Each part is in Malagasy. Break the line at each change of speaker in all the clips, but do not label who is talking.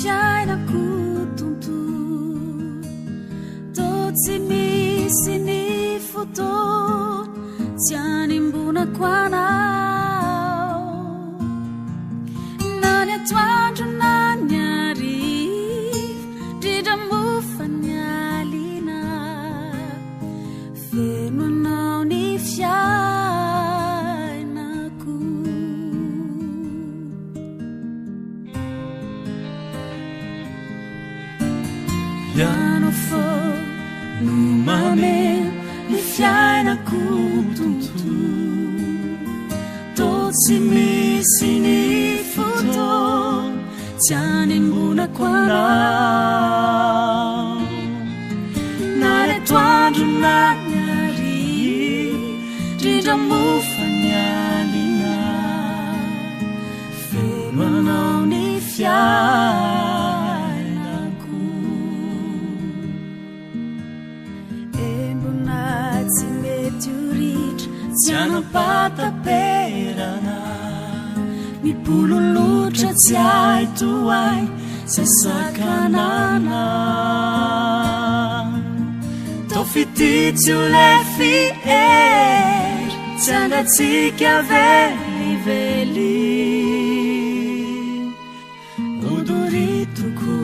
fiainako tontolo. Toa tsy misy ny fotoana tsy animbonako anao. Na ny atoandro na ny hariva, indrindra moa fa ny alina. Feno anao ny fiainako. Ianao foana no mameno ny fiainako tontolo. Toa tsy misy ny fotoana tsy anembonako anao. Na ny atoandro na ny hariva, indrindra moa fa ny alina. Feno anao ny fiainako. Embona tsy mety ho ritra, tsy hanam-pahataperana. Mipololotra tsy hay tohay, izay sakanana. Tao fitia tsy ho lefy hery, tsy hangatsiaka velively. Hodoritoko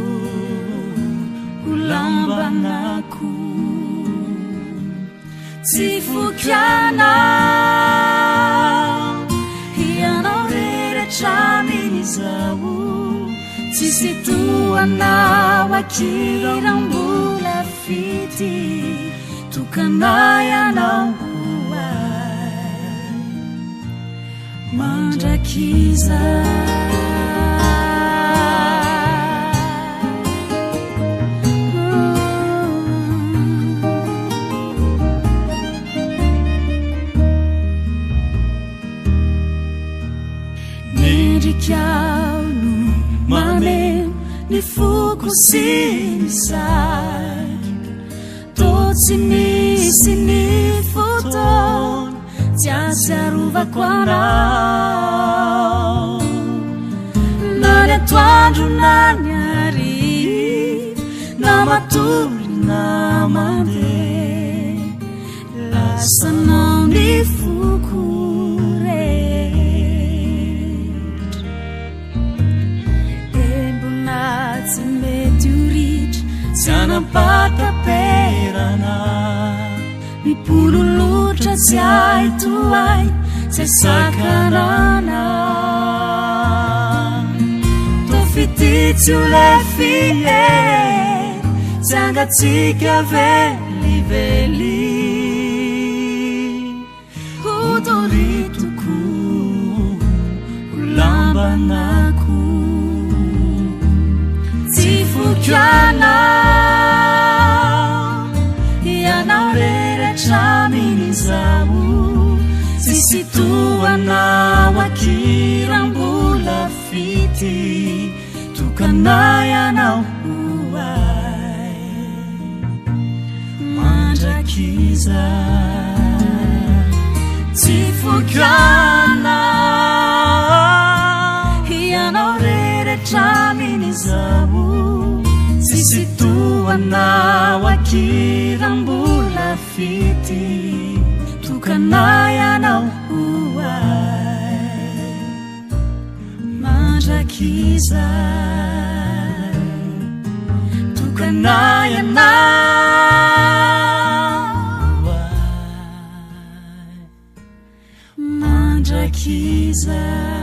ho lambanako, tsy foky anao, ianao rery hatramin'izao. Tsisy toa anao aky raha mbola fitia, tokana ianao ho ahy mandrakizay. Mendrika no mameno ny foko sy ny saiko. Toa tsy misy ny fotoana tsy ahatsiarovako anao. Na ny atoandro na ny hariva, na matory na mandeha, lasanao ny foko rehetra. Embona tsy mety ho ritra, tsy hanam-pahataperana. Mipololotra tsy hay tohay, tsy sakanana. Toa fitia tsy ho lefy hery, tsy hangatsiaka velively. Hodoritoko ho lambanako, tsy foky anao, ianao rery hatramin'izao. Tsisy toa anao aky raha mbola fitia, tokana ianao ho ahy mandrakizay. Tsy foiko anao, ianao rery hatramin'izao. Tsisy toa anao aky raha mbola fitia, tokana ianao ho ahy mandrakizay. Tokana ianao ho ahy mandrakizay.